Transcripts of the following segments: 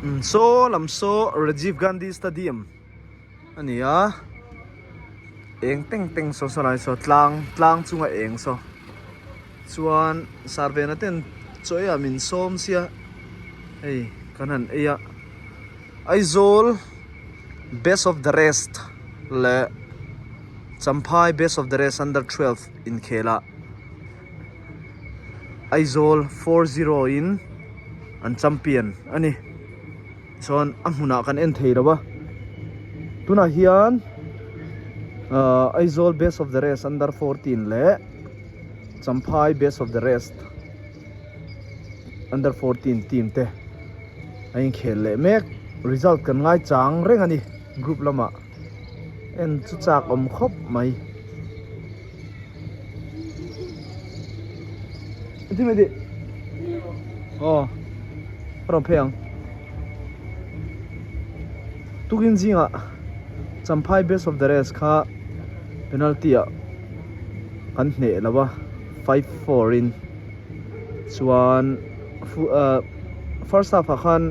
Saw lam saw Rajiv Gandhi Stadium a ni a eng teng teng saw saw lai saw tlang tlang chunga eng saw chuan sarvena ten chaw eiah min sawm sia hei kan han ei a Aizawl best of the rest leh Champhai best of the rest under 12 inkhel ah. Aizawl 4-0 in an champion a ni chuan a hmunah kan en thei lo a tunah hian ahh Aizawl best of the rest under 14 leh Champhai best of the rest under 14 team te a inkhel leh mek result kan ngaichang reng a ni group lamah en chu chak awm khawp mai. Aw a rawn phei ang tukin zingah Champhai best of the rest kha penalty ah kan hneh lo a 5-4 in chuan ah first half ah khan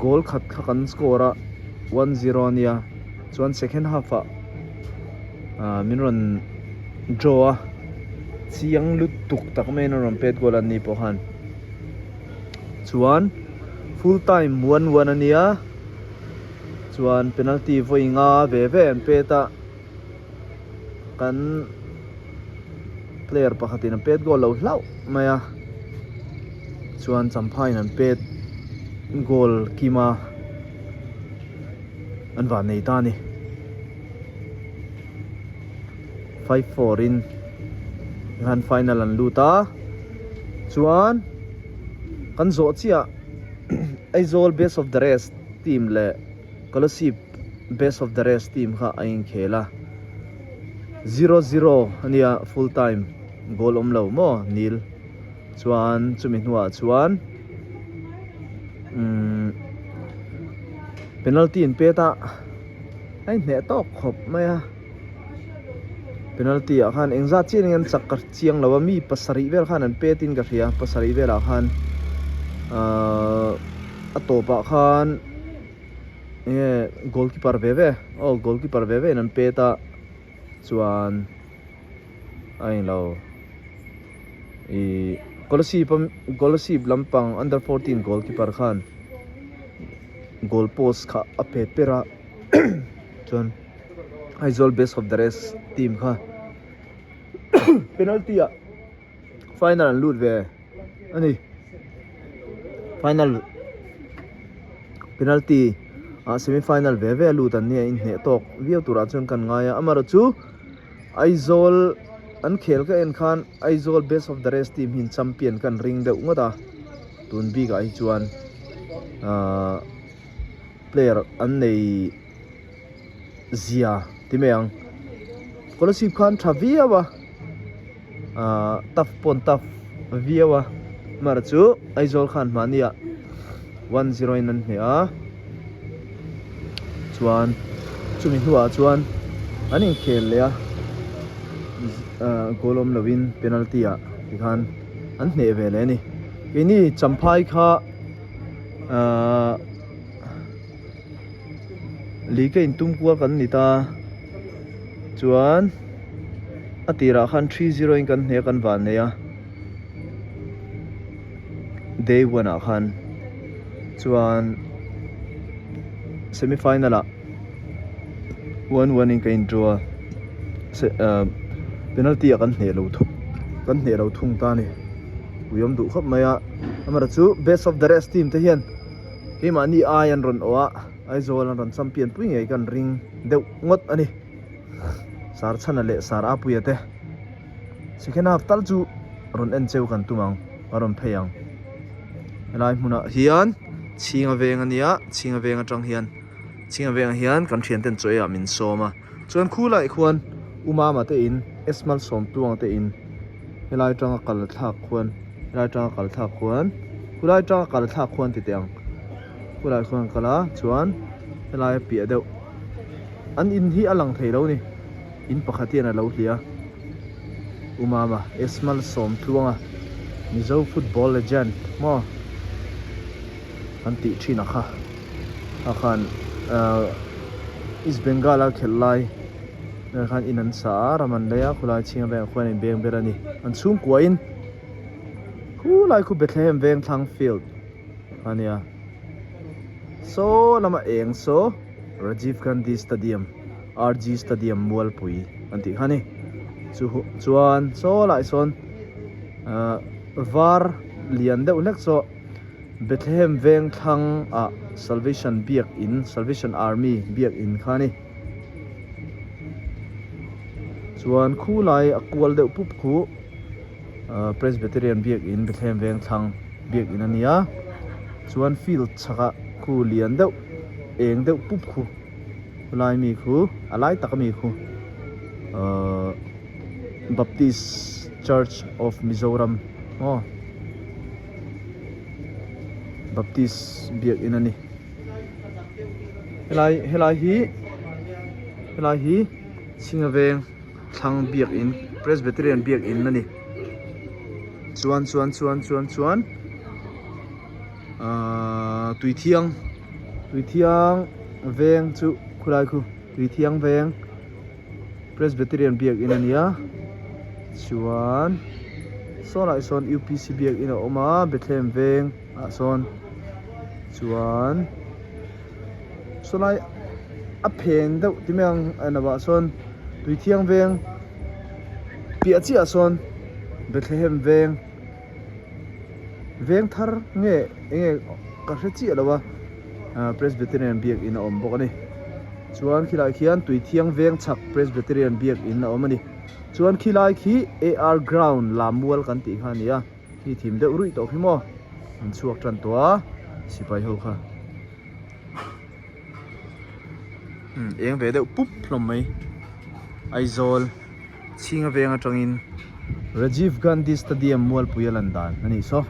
goal khat kha kan score a 1-0 ania chuan second half ah ah min rawn draw a chiang lutuk tak maiin a rawn pet goal a ni pawh khan chuan full time 1-1 ania chuan penalty vawi nga ve ve an pet a kan player pakhatin an pet goal lo hlauh mai a chuan Champhaiin an pet goal kim a an van nei ta a ni 5-4 in han final an lut a chuan kan zawh chiah Aizawl best of the rest team leh Kolasib best of the rest team kha a inkhel a 0-0 ania full time goal awm lo maw nil chuan chumi hnuah chuan umm penalty an pet a a inhneh tawk khawp mai a penalty ah khan engzat chiah in an chak ka chiang lo a mi pasarih vel khan an pet in ka hria pasarih velah khan ahh a tawpah khan enge goalkeeper ve ve aw goalkeeper ve ve in an pet a chuan a englo ih Kolasib a Kolasib lampang under 14 goalkeeper khan goal post kha a pet per a chuan Aizawl best of the rest team kha penalty ah final an lut ve a ni final penalty ah semi final ve ve a lut an nia inhneh tawk viau turah chuan kan ngai a amaherawh chu Aizawl an khel ka en khan Aizawl best of the rest team hi champion kan ring deuh ngawt a tun bikah hi chuan ahh player an nei zia ti mai ang scholarship khan tha viau a ahh tough pawh an tough viau a amaherawh chu Aizawl khan mahni ah 1-0 in an hneh a chuan chumi hnuah chuan an inkhel leh a ahh goal awm lovin penalty ah tikhan an hneh ve leh a ni keini Champhai kha ahh Lei ka intum kual kan ni ta chuan a tirah khan 3-0 in kan hne a kan van nei a day 1 ah khan chuan semi final ah 1-1 in ka in draw a ah penalty ah kan hneh lo thung kan hneh lo thung ta a ni ui awm duh khawp mai a amaherawh chu best of the rest team te hian Keimahni ai an rawn awh a, Aizawl an rawn champion pui ngei kan ring deuh ngawt a ni. Sar Chhana leh Sar Apuia te second half tal chu rawn en cheu kan tum ang, a rawn phei ang. Helai hmunah hian Chhinga veng a nia, Chhinga veng atang hian Chhinga vengah hian kan thian ten chaw eiah min sawm a. Chuan khulai khuan U Mama te in, Esmal Sawmtuanga te in helai atanga kal thlak khuan helai atanga kal thlak khuan khulai atanga kal thlak khuan ti teh ang khulai khuan kal a chuan helai a piah deuh an in hi a lang thei lo a ni in pakhat hian a lo hliah a U Mama Esmal Sawmtluanga Mizo football legend maw. An tih thin a kha a khan ahh East Bengal a khelh lai vel khan in an sa a ram an lei a khulai chhing vengah khuan in beng ber a ni an chhungkua in khulai khu Bethlehem Vengthlang field a nia saw lama eng saw Rajiv Gandhi Stadium RG Stadium Mualpui an tih kha a ni chu chuan saw lai sawn ahh var lian deuh hlek saw. Bethlehem veng thlang ah Salvation biakin Salvation Army biakin kha a ni. Chuan khu lai a kual deuh pup khu ahh Presbyterian biakin Bethlehem veng thlang biakin a ni a. Chuan field chhakah khu lian deuh eng deuh pup khu khulai mi khu a lai tak ami khu ahh Baptist Church of Mizoram aw. Baptist biakin a ni helai helai hi helai hi chhinga veng thlang biakin Presbyterian biakin a ni chuan chuan chuan chuan chuan ahh tuithiang tuithiang veng chu khulai khu tuithiang veng. Presbyterian biakin a nia chuan sawnah sawn upc biakin a awm a Bethlehem veng ah sawn chuan sawlai a phen deuh ti mai ang a lo ah sawn tuithiang veng piah chiah ah sawn Bethlehem veng veng thar nge eng nge ka hre chiah lo a ah Presbyterian biakin a awm bawk a ni. Chuan khilai khian Tuithiang veng chhak Presbyterian biakin a awm a ni. Chuan khilai khi AR ground lam mual kan tih kha a ni a, khi thim deuh ruih tawh khi maw an chhuak tan tawh a sipai ho kha. Umm eng ve deuh pup hlawm mai Aizawl chhinga veng atangin Rajiv Gandhi Stadium mualpui a lan dan a nih saw.